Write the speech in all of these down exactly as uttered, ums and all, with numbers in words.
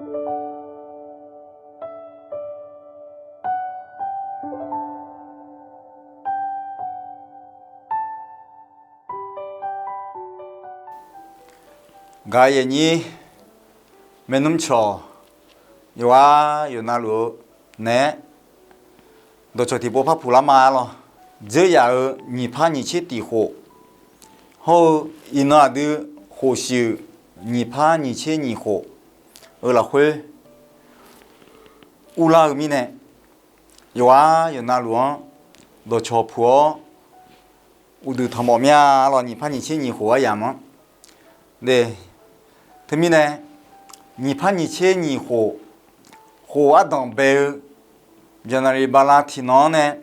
Gaq yaeq nyir maernmr cawq yawqghaq yawqnavluf-eu naeq-aer dawqcawq tiqpov par puq lar ma lawr. Dzeur yaf-euq nyiq par nyiq tser tiq khof hawr-eu, iqnan aqdui khof shuif nyiq par nyiq tser nyiq khof-eu lafkhoer urlar-eu mirnae, yawqghaq yawqnavluf-anr dawqcawq puq-awr uqduq tanqmawf mya lawr. Nyiq par nyiq tser nyiq khof aryamq-anr, teumirnae nyiq par nyiq tser nyiq khof, khof ardanq bae-eu January bala tiqnan-anr nae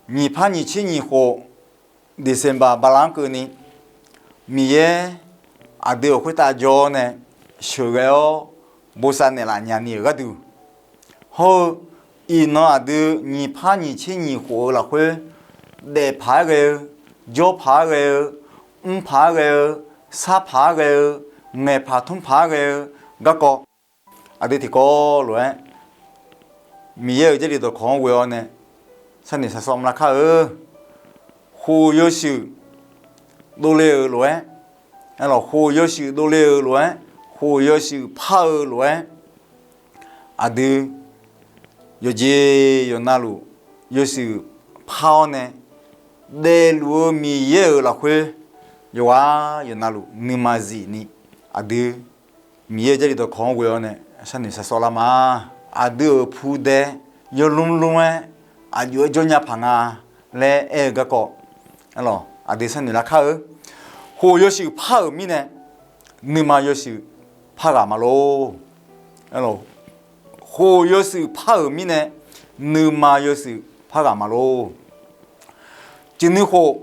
nyiq par nyiq tser nyiq khof December bala-anr keuvni, Miqyaer aqdui-euq khoertav jawr-awr nae sheuqghae-awr bosav naeqlaf nyani-euq gharduq, hawr-eu iqnan aqdui nyiq par nyiq tser nyiq khof-eu lafkhoer daef paq-aer ghae-eu, jawr paq-aer ghae-eu, mr paq-aer ghae-eu, sar paq-aer ghae-eu, ngaeqpaq tmr paq-aer ghae-eu garkawv, aqdui tiqkawv lof-aer Miqyaer-euq Jarlif dawqkawq-anr ghoe-awr nae sharnoeq shar sawr mrlar kar-eu. Khof yawshuif dovle-euq lof-aer, khof yawshuif dovle-euq lof-aer, khof yawshuif par-eu lof-aer, aqdui yawqjeq yawqnavluf yawshuif par-awr nae daefluf-eu Miqyaer-euq lafkhoer yawqghaq yawqnavluf nuima zifni, aqdui Miqyaer-euq Jarlif dawqkawq-anr ghoe-awr nae sharnoeq shar sawr lar ma. Aqdui-euq pudae yawlmr lmr-aer aqjox-aer jawrnya paq nga laer aer-eu garkawv, aqdui sharnoeq lar kar-eu. Khof yawshuif par-euq mirnae nuima yawshuif par ghaq ma lor. Khof yawshuif par-euq mirnae nuima yawshuif par ghaq ma lor. Cuiv nuikhof,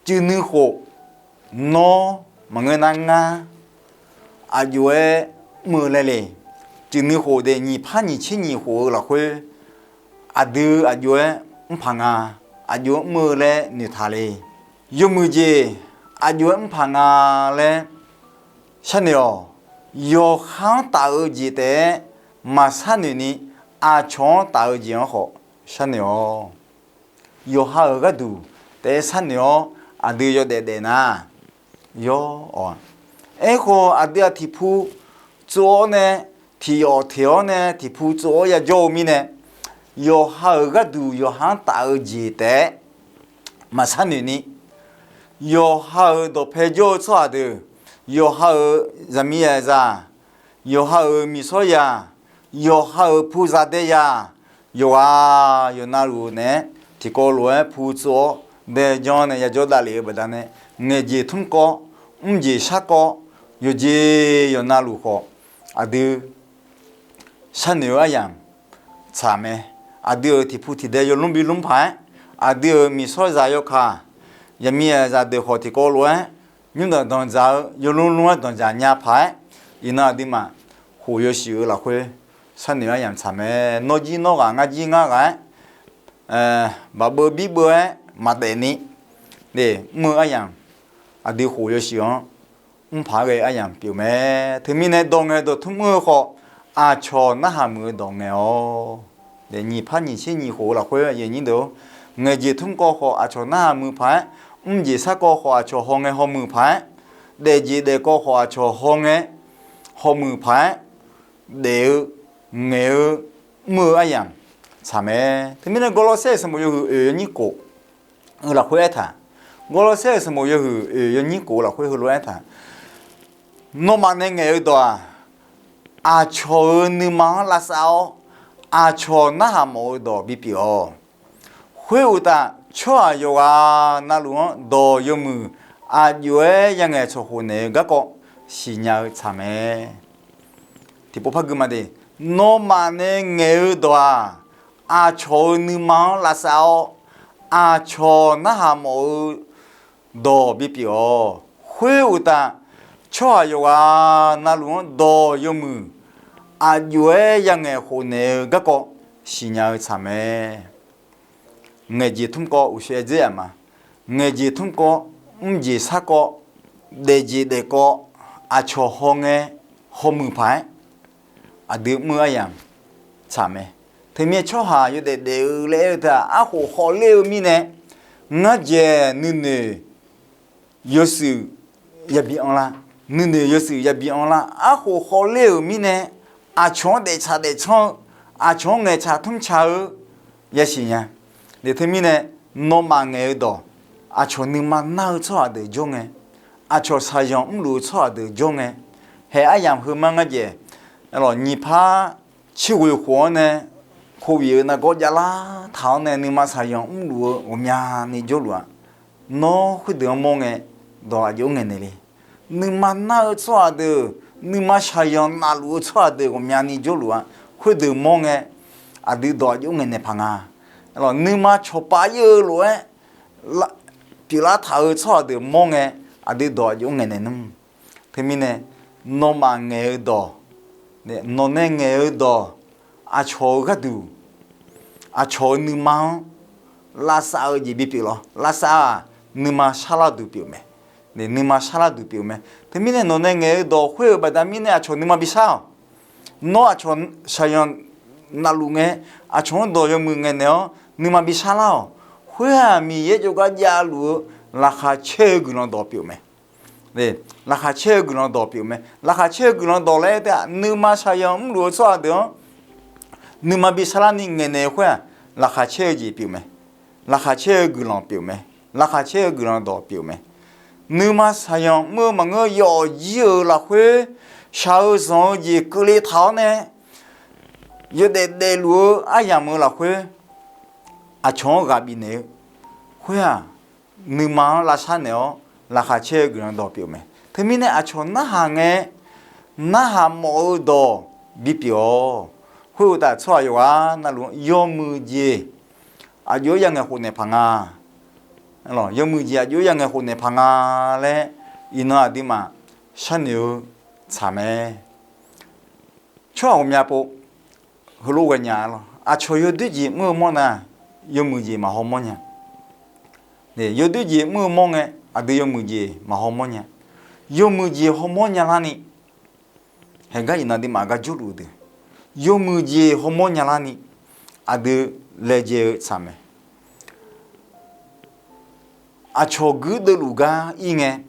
cuiv nuikhof, nawr maqngeur nar ngar aqjox-aer mr-eu laer le. Cuiv nuikhof deuq nyiq par nyiq tser nyiq khof-eu lafkhoer aqdui aqjox-aer mr paq nga, aqjox-aer mr-eu laer noeqtaq le. Yawmuiq jeq aqjox-aer mr paq nga laer sharnoeq-awq. Yawqha-anr taf-eu jeq taef-aer maqsharnoeq ni, aqcawq-anr taf-eu jeq-anr khawf sharnoeq-awq. Yawqha-euq gharduq taef-aer sharnoeq-awr aqdui yawdaef daef nar, yawr-awq. Aerkhawf aqdui-aq tiqpu tsov-awr nae, tiq yawf teq-awr nae tiqpu tsov-awr yajawr-eu mirnae, yawqha-euq gharduq yawqha-anr taf-eu jeq taef-aer maqsharnoeq ni, yawqha-euq dawqpae jawr-eu tsawrhaq deuq, yawqha-euq zaqmiq aqzaq, yawqha-euq miqsawrzaq, yawqha-euq pu zaqdae zaq, yawqghaq yawqnavluf naeq-aer tiqkawv lof-aer pu tsov-awr dae janr nae yajawr davlef-eu baqdanae, ngaeqjeq tmrkawv, mrjeq sharkawv, yawqjeq yawqnavluf khawf aqdui sharnoeq-eu aryamq tsaq mae. Aqdui-euq tiqpu tiqdae yawlmr bi lmr paq-aer, aqdui-euq miqsawrzaq yawkaq, zaqmiq aqzaq deuq khawf tiqkawv lof-aer nymrdanq danqdzaq-eu yawlmr lmr-aer danqdzaq nya paq-aer, iqnan aqduimaf khof yawshuif-eu lafkhoer sharnoeq aryamq tsaq mae. Nawr jir nawr ghaq, ngar jir ngar ghaq-aer, baq beuv bir beuv-aer maqdaef ni, mr-eu aryamq, aqdui khof yawshuif-anr mr paq-aer ghae-eu aryamq pyeuf mae. Teumirnae dawq ngaeq dawqtmr mr-eu khawf, aqcawq narhaq muiq-eu dawq ngaeq-awq. Nyiq par nyiq tser nyiq khof-eu lafkhoer aqyuif aqnyir deuq-or, ngaeqjeq tmrkawv khawf aqcawq narhaq muiq paq-aer, mrjeq sharkawv khawf aqcawq hawngae hawmuiq paq-aer, daefjeq daefkawv khawf aqcawq hawngae hawmuiq paq-aer, daef-eu, ngaeq-eu, mr-eu aryamq tsaq mae. Teumirnae Gawrlawrsaer-euq sanqbof yawhuiq oeq yawnyir khof-eu lafkhoer aertaq, Gawrlawrsaer-euq sanqbof yawhuiq oeq yawnyir khof-eu lafkhoer heulof-aer aertaq, nawmaf nae ngaeq-eu dawq-aq, aqcawq-euq nuima-anr lavsav-awr, aqcawq narhaq mawf-eu dawq bipyeuf-awq. Khoeruqtaf, tsawrhaq yawqghaq navluf-anr dawq yawmuiq aqjox-aer yangaeq tsawq khof naeq-eu garkawv siqnya-eu tsaq mae. Tiqpov par gui ma de, nawmaf nae ngaeq-eu dawq-aq, aqcawq-euq nuima-anr lavsav-awr, aqcawq narhaq mawf-eu dawq bipyeuf-awq. Khoeruqtaf, tsawrhaq yawqghaq navluf-anr dawq yawmuiq aqjox-aer yangaeq khof naeq-eu garkawv siqnya-eu tsaq mae. Ngaeqjeq tmrkawv uqshoe dzeur yaf ma. Ngaeqjeq tmrkawv, mrjeq sharkawv, daefjeq daefkawv, aqcawq hawngae hawmuiq paq-aer aqdui mr-eu aryamq tsaq mae. Teumirnae tsawrhaq yawdaef daef-eu laer aer-eu teu-aq, arkhof khawf ler-eu mirnae, ngar dzaeq nuinoeq yawshuif yabi anr lar, nuinoeq yawshuif yabi anr lar. Arkhof khawf ler-euq mirnae, aqcawq-anr daeftsaq daefcanr-eu, aqcawq-anr ngaeqtsaq tmr tsaq-eu yasiq nya. Teumirnae, nawmaf ngaeq-eu dawq, aqcawq nuima nar-eu tsawrhaq deuq jawr ngae, aqcawq shaqzanq mrluf-eu tsawrhaq deuq jawr ngae, haeq aryamq heu mar ngar dzaeq, nyiq par tser ghoeq khof-anr nae, covid-eu nargawr javlar taq-awr nae nuima shaqzanq mrluf-eu ghawqmyani jawrluf-aq, nawr khoerdeuq-anr mawr ngae, dawq aqjox-aer ngaeqnaeq le. Nuima nar-eu tsawrhaq deuq, nuima shaqzanq navluf-eu tsawrhaq deuq ghawqmyani jawrluf-aq, khoerdeuq mawr ngae, aqdui dawq aqjox-aer ngaeqnaeq paq nga. Nuima cawqpav ir-eu lof-aer pyeuflar taq-eu tsawrhaq deuq mawr ngae, aqdui dawq aqjox-aer ngaeqnaeq nmr. Teumirnae, nawmaf ngaeq-eu dawq, nawqnae ngaeq-eu dawq, aqcawq-eu gharduq, aqcawq-eu nuima-anr lavsav-eu jeq bipyeuf lawr. Lavsav-aq, nuima sharlar duq pyeuf mae. Nuima sharlar duq pyeuf mae. Teumirnae nawqnae ngaeq-eu dawq khoer-euq baqda mirnae aqcawq nuima bishar-awq. Nawr aqcawq shaqzanq navluf ngae, aqcawq-anr dawq yawmuiq ngaeqnaeq-awr nuima bishar lar-awq. Khoer-aq, Miqyaer jawrgar javluf-eu laqkhaq caer-eu guiqlanq dawq pyeuf mae. Laqkhaq caer-eu guiqlanq dawq pyeuf mae. Laqkhaq caer-eu guiqlanq dawq laer aer teu-aq, nuima shaqzanq mrluf-eu tsawrhaq deuq-anr nuima bishar larni ngaeqnaeq-eu khoer-aq, laqkhaq caer-eu jeq pyeuf mae. Laqkhaq caer-eu guiqlanq pyeuf mae. Laqkhaq caer-eu guiqlanq dawq pyeuf mae. Nuima shaqzanq mr-eu maqngeur, yawfjir-euq lafkhoer shaq-eu zanq-eu jeq keuvle taq-awr nae, yawdaef daefluf-eu aryamq-eu lafkhoer aqcawq-anr ghaq bifnaeq-eu khoer-aq, nuima-anr lavshar naeq-awr laqkhaq caer-eu guiqlanq dawq pyeuf mae. Teumirnae aqcawq narhaq ngae, narhaq mawf-eu dawq bipyeuf-awq. Khoeruqtaf tsawrhaq yawqghaq navluf-anr yawmuiq jeq aqjox-aer ya ngaeq khofnaeq paq nga. Yawmuiq jeq aqjox-aer ya ngaeq khofnaeq paq nga laer iqnan aqduimaf sharnoeq-eu tsaq mae. Tsawrhaq ghawqmya pov heulof ghaenya lawr. Aqcawq yawdoer jeq mr-eu mawr nar, yawmuiq jeq maqhaw mawr nya. Yawdoer jeq mr-eu mawr ngae, aqdui yawmuiq jeq maqhaw mawr nya. Yawmuiq jeq haw mawr nya larni, haeqgar iqnan aqduimaf gar jawrluf-eu deuq, yawmuiq jeq haw mawr nya larni aqdui laejae-eu tsaq mae. Aqcawq guirdeuv luf gar ir ngae,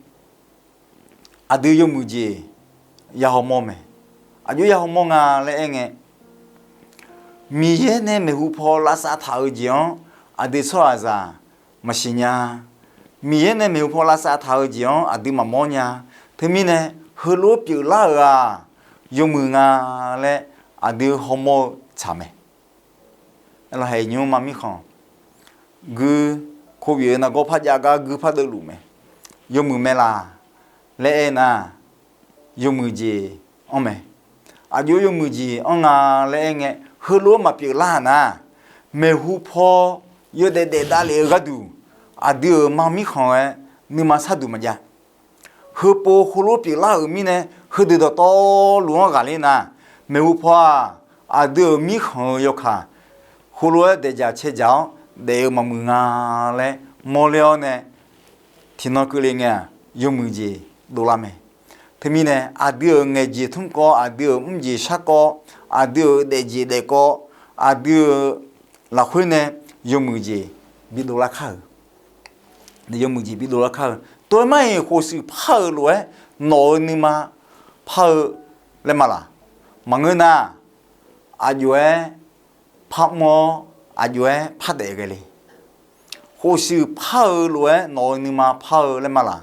aqdui yawmuiq jeq ya haw mawr mae. Aqjox ya haw mawr nga laer aer ngae, Miqyaer nae maeqhu paw lavsav taq-eu jeq-anr aqdui tsawrhaqzaq maqsiq nya. Miqyaer nae maeqhu paw lavsav taq-eu jeq-anr aqdui maqmawr nya. Teumirnae, heulof-aer pyeuflar-euq-aq, yawmuiq nga laer aqdui hawmawr-eu tsaq mae. Aerlawq, haeq nymr ma mirkhanq gui, covid-eu nargawr par jav gar gui pardeuv luf mae. Yawmuiq mae laq laer aer nar, yawmuiq jeq anr mae. Aqjox yawmuiq jeq anr nga laer aer ngae, heulof-aer maqpyeuf lar-aq nar, maeqhu paw yawdaef daef davlef-eu gharduq, aqdui-euq ma mirkhanq-aer nuima sharduq maqjav. Heupov heulof-aer pyeuflar-euq mirnae, heudeuq dawqtawvluf-anr ghaqler nar, maeqhu paw-aq, aqdui-euq mirkhanq-eu yawkaq heulof-aer daefdzaq caedzaq-awr daef-eu maqmuiq nga laer mawrler-awr nae, tiqnan keuvle ngae-aq, yawmuiq jeq dovlar mae. Teumirnae, aqdui-euq ngaeqjeq tmrkawv, aqdui-euq mrjeq sharkawv, aqdui-euq daefjeq daefkawv, aqdui-euq lafkhoer nae yawmuiq jeq bidov lar kar-euq. Yawmuiq jeq bidov lar kar-eu. Tov-aer mar-iq, khofshuif par-euq lof-aer nawq-euq nuima par-eu laer ma laq? Maqngeur nar, aqjox-aer par mr-awr, aqjox-aer par daef ghae le. Khofshuif par-eu lof-aer nawq-euq nuima par-eu laer ma laq?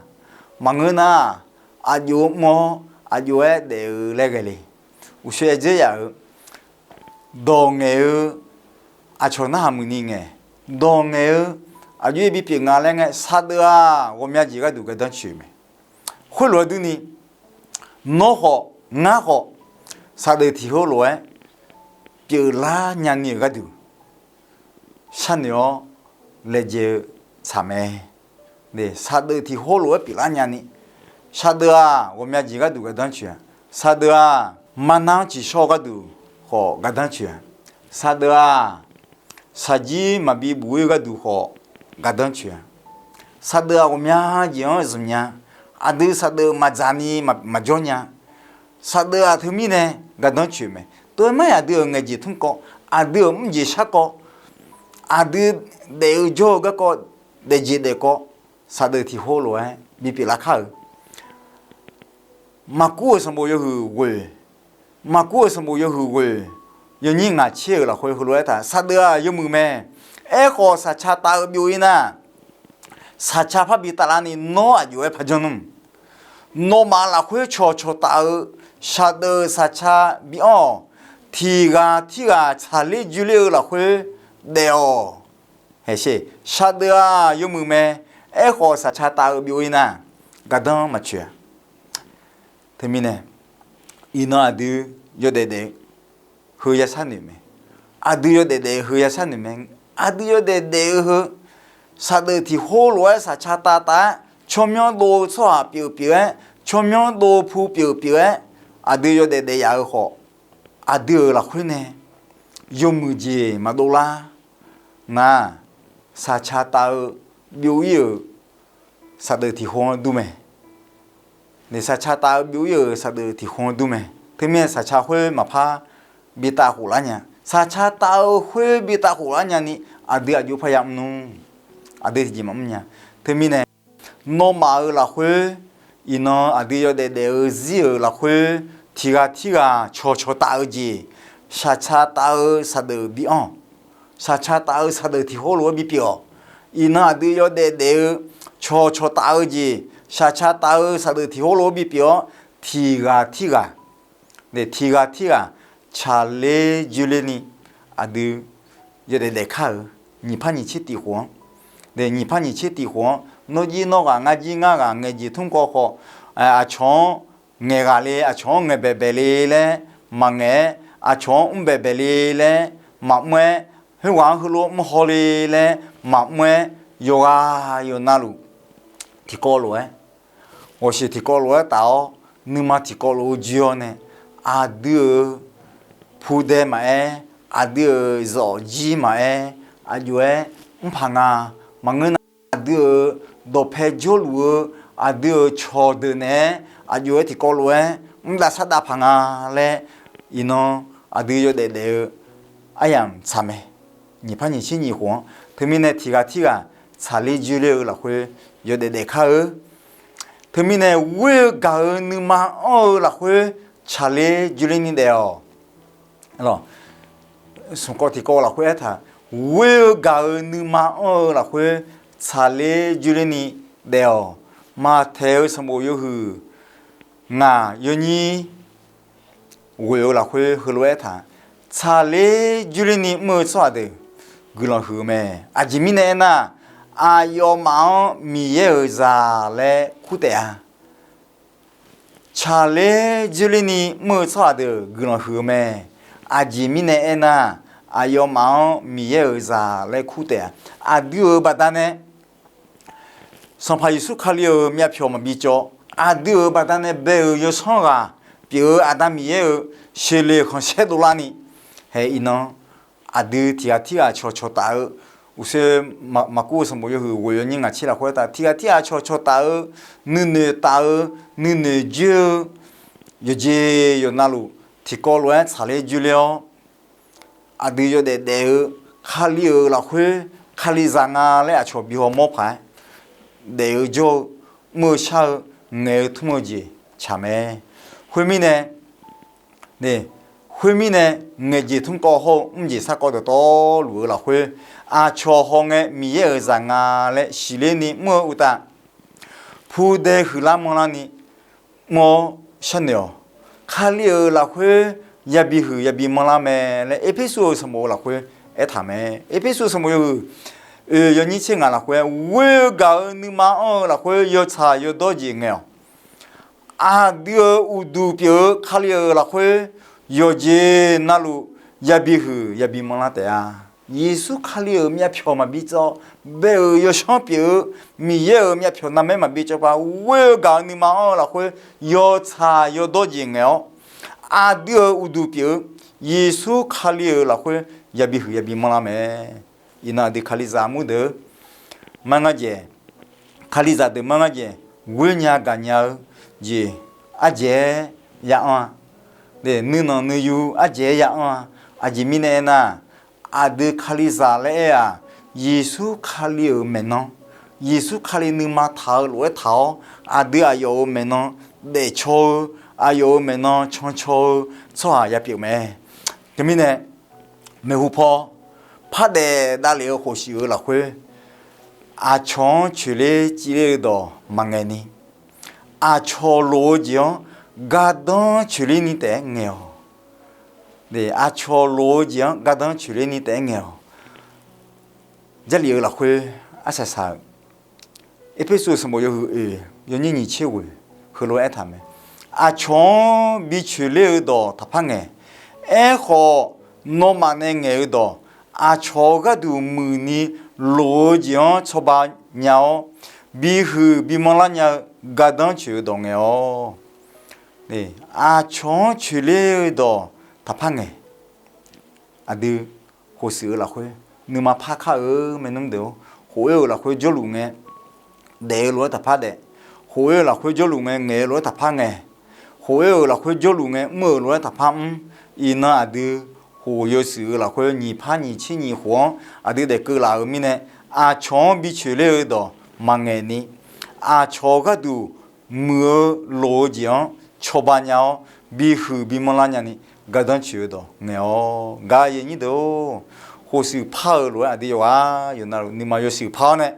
Maqngeur nar, aqjox mr-awr aqjox-aer daef-eu laer ghae le. Uqshoe aer dzer yaf-euq, dawq ngaeq-eu aqcawq narhaq muiqni ngae, dawq ngaeq-eu aqjox-aer bipyeuf nga laer ngae, saqdeuv-aq ghawqmya jeq gharduq gardanr coeq mae. Khoerlof-aer durni, nawr khawf ngar khawf, saqdeuq tiq heulof-aer pyeuflar nyani-euq gharduq sharnoeq-awr laejae-eu tsaq mae. Saqdeuq tiq heulof-aer pyeuflar nyani, saqdeuq-aq ghawqmya jeq gharduq gardanr coeq-a. Saqdeuq-aq marnar-anr ciqshawr-eu gharduq khawf gardanr coeq-a. Saqdeuq-aq shaqjir maqbi buf-ir gharduq khawf gardanr coeq-a. Saqdeuq-aq ghawqmya jeq-anr zmq nya. Aqdui saqdeuq maqdzaq ni maqjawr nya. Saqdeuf-aq teumirnae gardanr coeq mae. Tov-aer mar-iq aqdui-euq ngaeqjeq tmr kawv, aqdui-euq mrjeq shar kawv, aqdui daef-eu jawr-eu garkawv, daefjeq daefkawv, saqdeuf tiq hor lof-aer bipyeuf lar kar-euq. Maqkur-euq sanqbof yawhuiq ghoeq, Maqkur-euq sanqbof yawhuiq ghoeq, yawnyir ngaq tser-euq lafkhoer heulof-aer taq, saqdeuf-aq yawmuiq mae. Aerkhawf, saqca taf-eu byov-ir nar, saqca parbi taflarni nawr aqjox-aer par janr nmr. Nawmaf lafkhoer cawqcawq taf-eu saqdeuf saqca bi anr-awq. Tiq ghaq tirghaq tsaqler joerler-eu lafkhoer daef-awq. Haeqsher, saqdeuf-aq yawmuiq mae. Aerkhawf, saqca taf-eu byov-ir nar, gardanr maqcoeq-a. Teumirnae, iqnan aqdui yawdaef daef-eu heu yashar noeq mae. Aqdui yawdaef daef-eu heu yashar noeq mae. Aqdui yawdaef daef-eu heu, saqdeuf tiq hor lof-aer saqca taf taf-aer, tsawrmyanr dov-eu tsawrhaq pyeuf pyeuf-aer, tsawrmyanr dov-eu pu pyeuf pyeuf-aer, aqdui yawdaef daef yaf-eu khawf, aqdui-euq lafkhoer nae yawmuiq jeq maqdov lar. Ngar, saqca taf-eu byov-ir-euq saqdeuf tiq hor-anr dur mae. Saqca taf-eu byov-ir-euq saqdeuf tiq hor-anr dur mae. Teumirnae saqca khoer maqpar bi taf khof lar nya. Saqca taf-eu khoer bi taf khof lar nyani, aqdui aqjox parya mr nmr. Aqdui tiqjeq maqmr nya. Teumirnae, nawmaf-euq lafkhoer, iqnan aqdui yawdaef daef-eu zir-euq lafkhoer, tiq ghaq tirghaq cawqcawq taf-eu jeq, saqca taf-eu saqdeuf bi anr-awq. Saqca taf-eu saqdeuf tiq hor lof-aer bipyeuf-awq. Iqnan aqdui yawdaef daef-eu cawqcawq taf-eu jeq, saqca taf-eu saqdeuf tiq hor lof-aer bipyeuf-awr, tiq ghaq tirghaq, tiq ghaq tirghaq tsaqler joerlerni aqdui yawdaef daef kar-euq. Nyiq par nyiq tser tiq khof-anr, nyiq par nyiq tser tiq khof-anr, nawr jir nawr ghaq, ngar jir ngar ghaq, ngaeqjeq tmr kawv khawf, aqcawq-anr ngaeq ghaq le, aqcawq-anr ngaeq baeq baeq le laer maqngaeq-aer, aqcawq-anr mr baeq baeq le laer maqmr-aer, khoerghaq-anr heulof mr haw le laer maqmr-aer, yawqghaq yawqnavluf tiqkawv lof-aer, ghawqsheq tiqkawv lof-aer taf-awr, nuima tiqkawv lof-eu joe-awr nae, aqdui-euq pudae maqaer, aqdui-euq zawqjir maqaer, aqjox-aer mr paq nga. Maqngeur nar, aqdui-euq dawqpae jawrluf-eu, aqdui-euq cawqdeuq naeq-aer aqjox-aer tiqkawv lof-aer mr dav sar dav paq nga laer, iqnan aqdui yawdaef daef-eu aryamq tsaq mae. Nyiq par nyiq tser nyiq khof-anr, teumirnae tiq ghaq tirghaq tsaqler joerler-eu lafkhoer yawdaef daef kar-eu. Teumirnae ghoer-eu gaq-eu nuima anr-eu lafkhoer tsaqler joerlerni daef-awq. Smq kawv tiqkawv lafkhoer aertaq, ghoer-eu gaq-eu nuima anr-eu lafkhoer tsaqler joerlerni daef-awq. Maqtaeq-eu sanqbof yawhuiq ngaq yawnyir ghoeq-eu lafkhoer heulof-aer taq, tsaqler joerlerni mr-eu tsawrhaq deuq guiqlanq huiq-eu mae. Aqjeq mirnae aernar, aqyawfmaf-anr Miqyaer-euq zaq laer kur taef-a. Tsaqler joerlerni mr-eu tsawrhaq deuq guiqlanq huiq-eu mae. Aqjeq mirnae aernar, aqyawfmaf-anr Miqyaer-euq zaq laer kur taef-a. Aqdui-euq baqdanae Sanqpaq Yeqsur Kali-euq myavpyawq maqbi cawv, aqdui-euq baqdanae bae-euq yawsanr ghaq pyeuf-eu Aqda Miqyaer-euq sheuqle khanqsaer dovlarni, hae iqnan aqdui tiq ghaq tirghaq cawqcawq taf-eu, uqshoe Maqkur-eu sanqbof yawhuiq ghoeq yawnyir ngaq tser lafkhoer aertaq, tiq ghaq tirghaq cawqcawq taf-eu, nuinoeq taf-eu, nuinoeq joer-eu, yawqjeq yawqnavluf tiqkawv lof-aer tsaqler joerler-awr, aqdui yawdaef daef-eu, Kali-euq lafkhoer, Kalizaq nga laer aqcawq bi hawmawr paq-aer daef-eu jawr-eu, mr-eu shar-eu, ngaeq-eu tmr-eu jeq tsaq mae. Khoermirnae, khoermirnae, ngaeqjeq tmr kawv hawr-eu mrjeq sarkawv dawqtawvluf-eu lafkhoer, aqcawq hawngae Miqyaer-euq zaq nga laer siqlerni mr-eu uqtaf, pudae huiqlar manrlarni mr-awr sharnoeq-awq. Kali-euq lafkhoer yabi huiq yabi manrlar mae laer Erpersu-euq sanqbof-eu lafkhoer aertaq mae. Erpersu sanqbof yawhuiq oeq yawnyir tser ngaq lafkhoer-aer, ghoer-eu gaq-eu nuima anr-eu lafkhoer yawtsaq yawdawr jeq ngaeq-awq. Aqdui-euq uqduq pyeuf-eu Kali-euq lafkhoer yawqjeq navluf yabi huiq yabi manrlar taef-a. Yeqsur Kali-euq myavpyawq maqbi cawv, bae-euq yawsanr pyeuf-eu Miqyaer-euq myavpyawq navmaer maqbi cawv paq, ghoer-eu gaq-eu nuima anr-eu lafkhoer yawtsaq yawdawr jeq ngaeq-awr, aqdui-euq uqduq pyeuf-eu Yeqsur Kali-euq lafkhoer yabi huiq yabi manrlar mae. Iqnan aqdui Kalizaq armur deuq-eu, mar ngar jaeq, Kalizaq deuq mar ngar jaeq, ghoer nya gaq nya-eu jeq ardzaeq-aer ya anr-a. Nuinanq nuiyu ardzaeq-aer ya anr-a. Aqjeq mirnae aernar, aqdui Kalizaq laer aer-aq, Yeqsur Kali-euq maeqnan, Yeqsur Kali nuima taq-eu lof-aer taq-awr, aqdui aqyawf-euq maeqnan daefcaw-eu, aqyawf-euq maeqnan cancaw-eu tsawrhaq yapyeuf mae. Teumirnae, maeqhu paw pardaef davlef-eu khofshuif-eu lafkhoer, aqcawq-anr coeqler civler-eu dawq maqngaeq ni, aqcawq lof-eu jeq-anr gardanr coeqler ni taef-aer ngaeq-awq. Aqcawq lof-eu jeq-anr gardanr coeqler ni taef-aer ngaeq-awq. Jarlif-eu lafkhoer arsaq saq-euq Erpersu sanqbof yawhuiq oeq yawnyir nyiq tser ghoeq heulof-aer aertaq mae. Aqcawq-anr bi coeqler-eu dawq taqpar ngaeq. Aerkhawf, nawmaf nae ngaeq-eu dawq, aqcawq-eu gharduq muiqni lof-eu jeq-anr cawba nya-awr, bihuiq bimanrlar nya-eu gardanr coeq-eu dawq ngaeq-awq. Aqcawq-anr coeqler-eu dawq taqpar ngaeq. Aqdui khofshuif-eu lafkhoer nuima par kar-eu maernmr deuq-or, khof-aer-euq lafkhoer jawrluf ngae, daef-eu lof-aer taqpar daef. Khof-aer-euq lafkhoer jawrluf ngae, ngaeq-eu lof-aer taqpar ngaeq. Khof-aer-euq lafkhoer jawrluf ngae, mr-euq lof-aer taqpar mr. Iqnan aqdui khof yawshuif-eu lafkhoer nyiq par nyiq tser nyiq khof-anr aqdui daef keuv laf-euq mirnae, aqcawq-anr bi coeqler-eu dawq maqngaeq ni, aqcawq gharduq muiq-eu lof-eu jeq-anr cawba nya-awr, bihuiq bimanrlar nyani gardanr coeq-eu dawq ngaeq-awq. Gaq-eu aqyuif aqnyir deuq-or, khofshuif par-eu lof-aer aqdui yawqghaq yawqnavluf nuima yawshuif par-awr nae,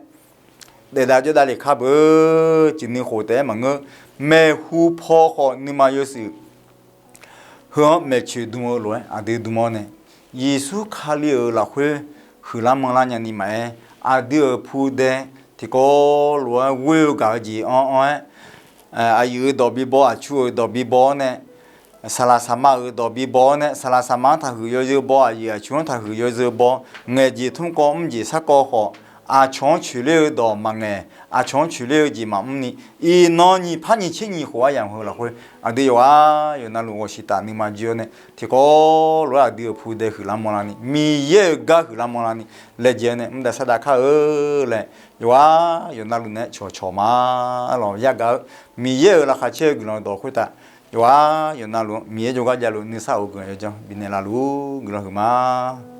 daefdav jawrdav lef kar beu, ciqnui khof taef-aer maqngeur. Maeqhu paw khawf nuima yawshuif heu-anr maeqcoeq dm-eu lof-aer aqdui dm-awr nae, Yeqsur Kali-euq lafkhoer huiqlar manrlar nyani maqaer, aqdui-euq pudae tiqkawv lof-aer ghoer-eu gaq-eu jeq anr anr-aer, aqyuif-euq dawq bibaw, aqcur-euq dawq bibaw-awr nae, saqlaq saqma-euq dawq bibaw-awr nae, saqlaq saqma-anr taqhuiq yawzeu baw, aqyuif aqcur-anr taqhuiq yawzeu baw, ngaeq jeq tmr kawv mr jeq sar kawv khawf, aqcawq-anr coeqler-eu dawq maqngaeq, aqcawq-anr coeqler-eu jeq maqmr ni, iqnan nyiq par nyiq tser nyiq khof aryamq heu lafkhoer aqdui yawqghaq yawqnavluf ghawqshiq taf nuima joe-awr nae, tiqkawv lof-aer aqdui-euq pudae huiqlar manrlar ni, Miqyaer-euq gar huiqlar manrlar ni, laejae-awr nae mr dav sar dav kar-eu laer, yawqghaq yawqnavluf nae cawqcawq ma. Arlawq yargaq-eu Miqyaer-euq laqkhaq caer-eu guiqlanq dawq khoertav, yawqghaq yawqnavluf-anr Miqyaer jawrgar javluf nuisar of-eu guiqlanq yawdzanr bifnaeq laf luf guiqlanq huiqma.